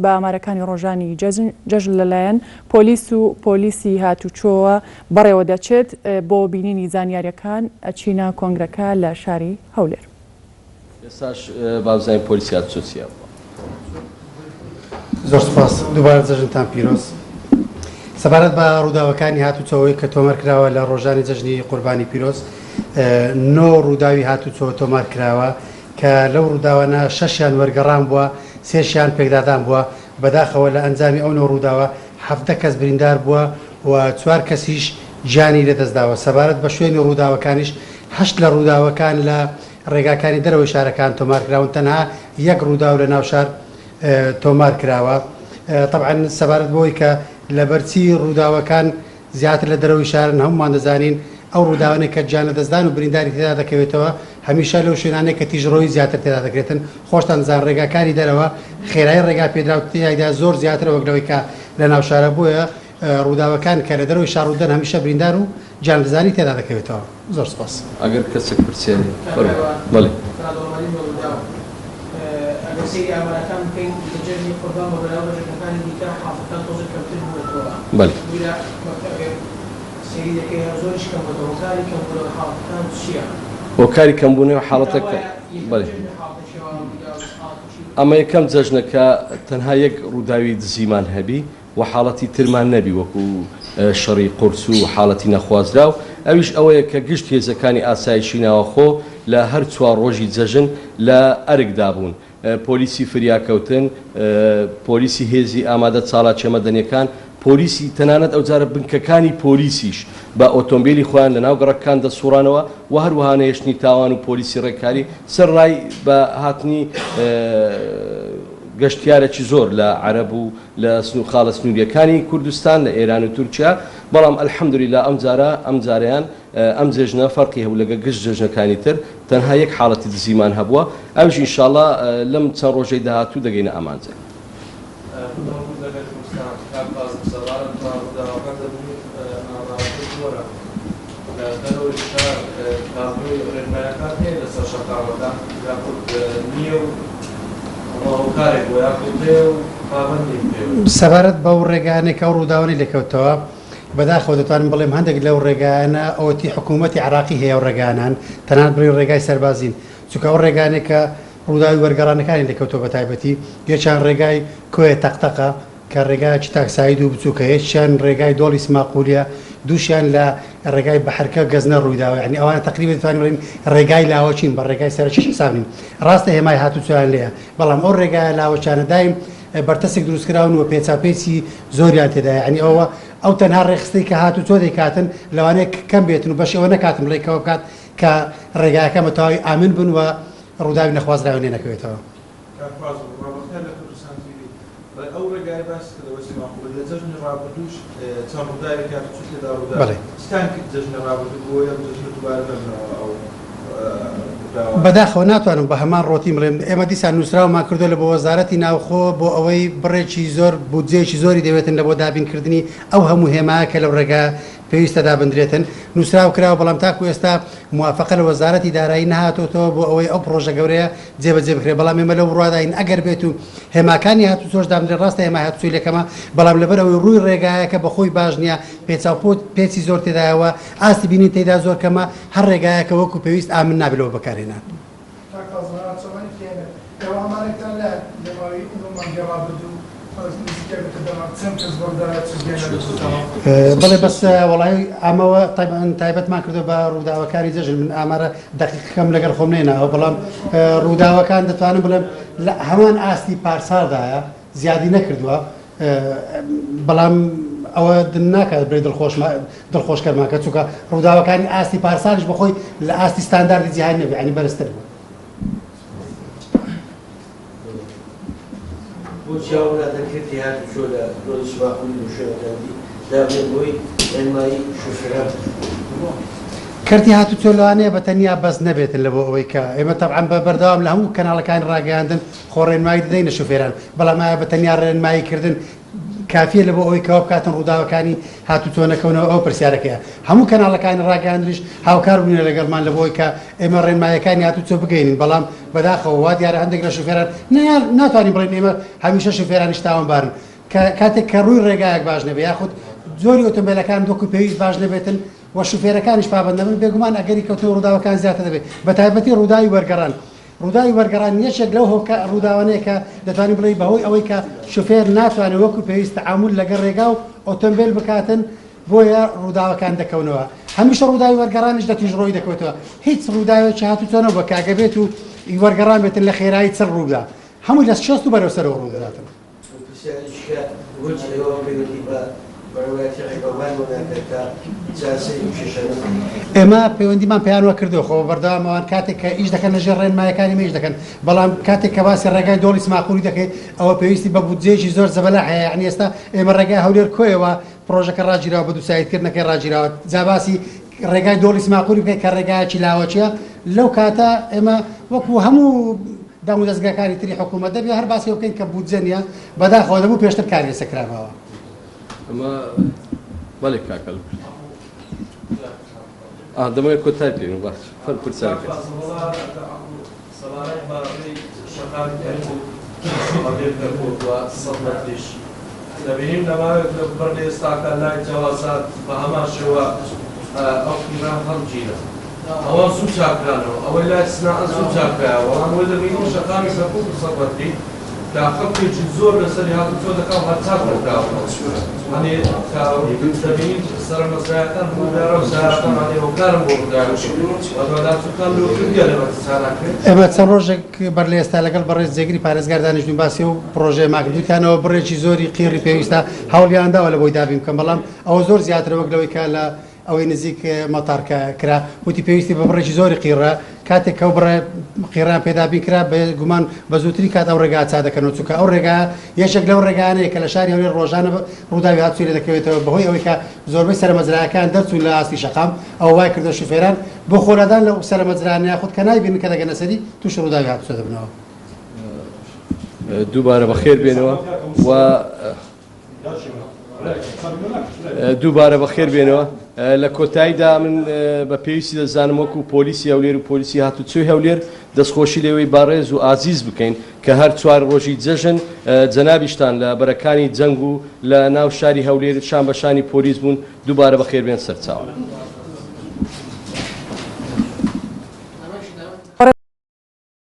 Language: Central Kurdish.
بە ئامارەکانی ڕۆژانی جەژن لەلایەن پۆلیس و پۆلیسی هاتوچۆوە بەڕێوەدەچێت، بۆ بینینی زانیاریەکان ئەچینە کۆنگرەکە لە شاری هەولێر. ئێستاش با بزانین پۆلیسی هاتوچۆ چی هەبووە. زۆر سوپاس دووبارە جەژنتان پیرۆز. سەبارەت بە ڕووداوەکانی هاتوچۆوەی کە تۆمار کراوە لە ڕۆژانی جەژنی قوربانی پیرۆز نۆ ڕووداوی هاتوچۆ تۆمار کراوە کە لەو ڕووداوانە شەشیان وەرگەڕان بووە، سێشیان پێکدادان بووە، بەداخەوە لە ئەنجامی ئەو نۆ ڕووداوە 17 کەس بریندار بووە و چوار کەسیش گیانی لەدەستداوە. سەبارەت بە شوێنی ڕووداوەکانیش هەشت لە ڕووداوەکان لە ڕێگاکانی دەرەوەی شارەکان تۆمارکراون، تەنها یەک ڕووداو لە ناو شار تۆمار کراوە. تەبعەن سەبارەت بەوەی کە لەبەرچی ڕووداوەکان زیاتر لە دەرەوەی شارن، هەموومان دەزانین ئەو ڕووداوانەی کە گیانلەدەستدان و برینداری تێدا دەکەوێتەوە هەمیشە لەو شوێنانەی کە تیژڕۆیی زیاتر تێدا دەکرێتن، خۆشتان دەزان ڕێگاکانی دەرەوە خێرایی ڕێگا پێدراو تیایدا زۆر زیاترە وەک لەوەی کە لە ناو شارە، بۆیە ڕووداوەکان کە لە دەرەوەی شار ڕوودەن هەمیشە بریندار و گیانلەدەستدانی تێدا دەکەوێتەوە. زۆر سپاس. ئەگەر کەسێک پرسیاری فەرموو. بەڵێ. ئەگەر سەیری ئامارەکان بکەین لە جەژنی قوربان بە بەراورد بە جەژنەکانی دیکە حاڵەتەکان تۆزێک کەمتر بوونەتەوە. بەلی. بۆیە ئەگەر سەیری دەکەی هەر زۆریش کەم بۆتەوە هۆکاری کەمبوونەوەی حاڵەتەکان چییە؟ هۆکاری کەمبوونەوەی حاڵەتەکە بەلی. ئەمە یەکەم جەژنە کە تەنها یەک ڕووداوی دزیمان هەبی و حاڵەتی ترمان نەبی وەکو شەڕی قورس و حاڵەتی نەخوازراو، ئەویش ئەوەیە کە گشت هێزەکانی ئاسایشی ناوەخۆ لە هەر چوار ڕۆژی جەژن لە ئەرکدا بوون، پۆلیسی فریاکەوتن، پۆلیسی هێزی ئامادە چالاکیە مەدەنیەکان، پۆلیسی تەنانەت ئەوجارە بنکەکانی پۆلیسیش بە ئۆتۆمبیلی خۆیان لە ناو گەڕەکەکان دەسوڕانەوە و هەروەها نەهێشتنی تاوان و پۆلیسی ڕێککاری سەرڕای بە هاتنی گەشتیارێکی زۆر لە عەرەب و لە خاڵە سنوورییەکانی کوردستان لە ئێران و تورکیا، بەڵام الحمدللە ئەم جارە ئەم جارەیان ئەم جێژنە فەرقی هەبوو لەگەڵ گشت جێژنەکانی تر، تەنها یەک حاڵەتی دزیمان هەبووە، ئەویش ان شاء اللە لەم چەند ڕۆژەی داهاتوو دەگەینە ئامانجێک. لە دەرەوەی شار تابلۆی ڕێنمایەکان هەیە لەسەر شەقامەکان یاخود نییە و ئەمە هۆکارێک بووە یاخود هەیە و پابەند نین پێوەی؟ سەبارەت بەو ڕێگایانەی کە ئەو ڕووداوانەی لێکەوتەوە، بەداخەوە دەتوانم بڵێم هەندێک لەو ڕێگایانە ئەوەتی حکوومەتی عێراقی هەیە ئەو ڕێگانان تەنانەت بڵێین ڕێگای سەربازین چونکە ئەو ڕێگانەی کە ڕووداوی وەرگەڕانەکانی لێکەوتەوە بەتایبەتی یەکیان ڕێگای کۆیە تەقتەقە کە ڕێگایەکی تاکساید و بچووکە، یەکیان ڕێگای دۆڵی سماقولیە، دووشیان لە ڕێگای بەحرکە گەزنە ڕوویداوە، یانی ئەوانە تەقریبەن دەتوانین بڵێین ڕێگای لاوەکین، بە ڕێگای سەرەکیش حساب نین. ڕاستە هێمای هاتوچۆیان لێیە، بەڵام ئەو ڕێگایە لاوەکیانە دایم بەرتەسک دروستکراون و پێچاوپێچی زۆریان تێدایە، یانی ئەوە ئەو تەنها ڕێکخستنەی کە هاتوچۆ دەیکاتن لەوانەیە کەم بێتن و بەشی ئەوە نەکاتن بڵێی کە ئەوە بکات کە ڕێگایەکان بە تەواوی ئامن بن و ڕووداوی نەخوازراویان لێ نەکەوێتەوە. کاک فازڵ ڕابەختیار لە کوردستان تیڤی ڕێ ئەو ڕێگایە باست کرد ئەوەی سماقوڵی لە جەژنی ڕابردووش چەند ڕووداوێکی هاتوچۆ تێدا ڕوودا بەڵێ. چتان کرد جەژنی ڕابردوو بۆ ئەوەی ئەم جەژنە دووبارە نەبنەوە ئەو ڕووداوانە؟ بەداخەوە ناتوانم بە هەمان ڕۆتین بڵێم ئێمە دیسان نووسراومان کردووە لە بۆ وەزارەتی ناوخۆ بۆ ئەوەی بڕێکی زۆر بودجەیەکی زۆری دەوێتن لە بۆ دابینکردنی ئەو هەموو هێمایە کە لەو ڕێگا پێویستە دابندرێتن نووسراو کراوە بەڵام تاکو ئێستا موافەقە لە وەزارەتی دارایی نەهاتۆتەوە بۆ ئەوەی ئەو پڕۆژە گەورەیە جێبەجێ بکرێت، بەڵام ئێمە لەو بڕواداین ئەگەر بێت و هێماکانی هاتوچۆش دابنرێت، ڕاستە هێمای هاتوچۆی لێ کەمە، بەڵام لەبەر ئەوەی ڕووی ڕێگایەکە بە خۆی باش نییە، پێچاوپۆچ پێچی زۆر تێدایە و ئاستی بینین تێیدا زۆر کەمە، هەر ڕێگایەکە وەکو پێویست ئامن نابێت لەوە بەکارهێنان. کاک فازڵ هاوچەوانی کێنە؟ ئێوە ئامارێکتان لایە لە ماوەی نۆ مانگی ڕابردوو بەڵێ بەس وەڵی ئەمەوە تایبەتمان کردو بە ڕووداوەکانی جەژن من ئامارە دقیقەکەم لەگەڵ خۆم نێناوە بەڵام ڕووداوەکان دەتوانم بڵێم لە هەمان ئاستی پارساڵدایە زیادی نەکردووە بەڵام ئەوە ناکات بێ دڵخۆشمە دڵخۆشکەرماکە چونکە ڕووداوەکانی ئاستی پارسالیش بەخۆی لە ئاستی ستانداردی جیهانی نەبێ ینی بەرزتر بوو. بۆ جیاوە نادەن کەرتی هاتوچۆ لە دۆڵی سماقولی و شوێنەکانی دی دابنێن بۆی ڕێنمایی شوفێران بکەن. کەرتی هاتوچۆ لەوانەیە بە تەنیا بەس نەبێتن لە بۆ ئەوەی کە ئێمە تەبعەن بە بەردەوام لە هەموو کەناڵەکانی ڕاگەیاندن خۆ ڕێنمایی دەدەینە شوفێران بەڵام ئایا بە تەنیا ڕێنمایی کردن. کافیە لە بۆ ئەوەی کەوا بکاتن ڕووداوەکانی هاتوچۆ نەکەونەوە ئەوە پرسیارەکەیە هەموو کەناڵەکانی ڕاگەیاندنیش هاوکار بوونە لەگەڵمان لە بۆ ئەوەی کە ئێمە ڕێنمایەکانی هاتوچۆ بگەینین بەڵام بەداخەوە وا دیارە هەندێک لە شوفێران ناتوانین بڵێین ئێمە هەمیشە شوفێرانیش تاوانبارن کە کاتێک کە ڕووی ڕێگایەک باش نەبێ یاخود جۆری ئۆتۆمبێلەکان وەکو پێویست باش نەبێتن و شوفێرەکانیش پابەند نەبن بێگومان ئەگەری کەوتنەوەی ڕووداوەکان زیاتر دەبێت بەتایبەتی ڕووداوی وەرگەڕان ڕووداوی وەرگەڕان یەکێک لەو هۆکە ڕووداوانەیە کە دەتوانین بڵێین بەهۆی ئەوەی کە شوفێر ناتوانێت وەکو پێویست تەعامول لەگەڵ ڕێگا و ئۆتۆمبێل بکاتن بۆیە ڕووداوەکان دەکەونەوە هەمیشە ڕووداوی وەرگەڕانیش لە تیژڕۆیی دەکەوێتەوە هیچ ڕووداوێکی هاتوچۆ نەبووە کە ئەگەر بێت و وەرگەڕان بێتن لە خێرایی چڕ ڕووبدا هەمووی لە 60 و بەرەو سەرەوە ڕوودەداتن. پرسیارێکی کە بۆچی ئێوە پەیوەندی بە بەڕێوەبەرایەتی ڕێگاوبانەوە ناکەن تا چارەسەری ئەم کێشانە بکەن؟ ئێمە پەیوەندیمان پێیانوە کردووە، خۆ بەردەوام ئەوان کاتێک کە ئیش دەکەن لەژێر ڕێنمایەکانی ئێمە ئیش دەکەن، بەڵام کاتێک کە باسی ڕێگای دۆڵی سماقولی دەکەی ئەوە پێویستی بە بودجەیەکی زۆر زەبەلاح هەیە، یەعنی ئێستا ئێمە ڕێگای هەولێر کۆیەوە پڕۆژەکە ڕاگیراوە بە دووسایدکردنەکەی ڕاگیراوە، جا باسی ڕێگای دۆڵی سماقولی بکەی کە ڕێگایەکی لاوەکیە، لەو کاتە ئێمە وەکو هەموو دامودەزگاکانی تری حکوومەت دەبێ هەر باسی ئەوە بکەین کە بودجە نییە، بەداخەوە دەبوو پێشتر کاری لەسەر کراباوە. ئەمە بەڵێ کاک هەڵگورد. ئا دەمەوێت کۆتای پێ بێنم باش فەرموو پرسیارەکەت. کاک فازڵ وەڵا سەبارەت بە ڕێی شەقامی کەرکووک هەولێر کەرکووک و سەد مەتریش دەبینین لە ماوەیەک لە بەر لە ئێستاکە لای جەوازات بە هەمان شێوە ئەو قیرە هەڵگیرا ئەوان زوو چاکرانەوە ئەوەی لای سناعە زوو چاکرایەوە بەڵام ئەوەی دەبینین شەقامی کەرکووک و سەد مەتری کە خەڵکێکی زۆر لەسەری هاتوچۆ دەکا و هەر چاک نەکراوەتەوە هەنێ کە دەبینین سەرە مەزرایەکان هەموو دارا و سەیارەکان هەنێ هۆکارن بۆ ڕووداوەکە بەدواداچوونتان لۆ کردیە لەبەر چالاکرێت؟ ئێمە چەند ڕۆژێک بەر لە ئێستا لەگەڵ بەڕێز جێگری پارێزگار دانیشتوین باسی ئەو پڕۆژەیەمان کرد وتیانەوە بڕێکی زۆری قیڕی پێویستە هەوڵیان داوە لە بۆی دابین بکەن بەڵام ئەوە زۆر زیاترە وەک لەوەی کە لە ئەوەی نزیک مەتار کە کرا وتی پێویستی بە بڕێکی زۆری قیڕە کاتێک کە ئەو بڕە قیڕەیان پێ دابین کرا بێ گومان بە زووترین کات ئەو ڕێگا چا دەکەنەوە چونکە ئەو ڕێگا یەکێک لەو ڕێگانەیە کە لە شاری هەولێر ڕۆژانە ڕووداوی هاتوچۆی لێ دەکەوێتەوە بەهۆی ئەوەی کە زۆربەی سەرەمەزرایەکان دەرچوون لە ئاستی شەقام ئەوە وای کردووە شوفێران بۆ خۆلادان لەو سەرەمەزرانە یاخود کە نایبینن کە دەگەنە سەری تووشی ڕووداوی هاتوچۆ دەبنەوە. دووبارە بەخێر بێنەوە و دووبارە بەخێر بێنەوە لە کۆتاییدا من بە پێویستی دەزانم وەکو پۆلیسی هەولێر و پۆلیسی هاتوچۆی هەولێر دەستخۆشی لێوەی بەڕێز و ئازیز بکەین کە هەر چوار ڕۆژی جەژن جەنابیشتان لە بەرەکانی جەنگ و لە ناو شاری هەولێر شان بە شانی پۆلیس بوون دووبارە بەخێر بێن سەرچاوە.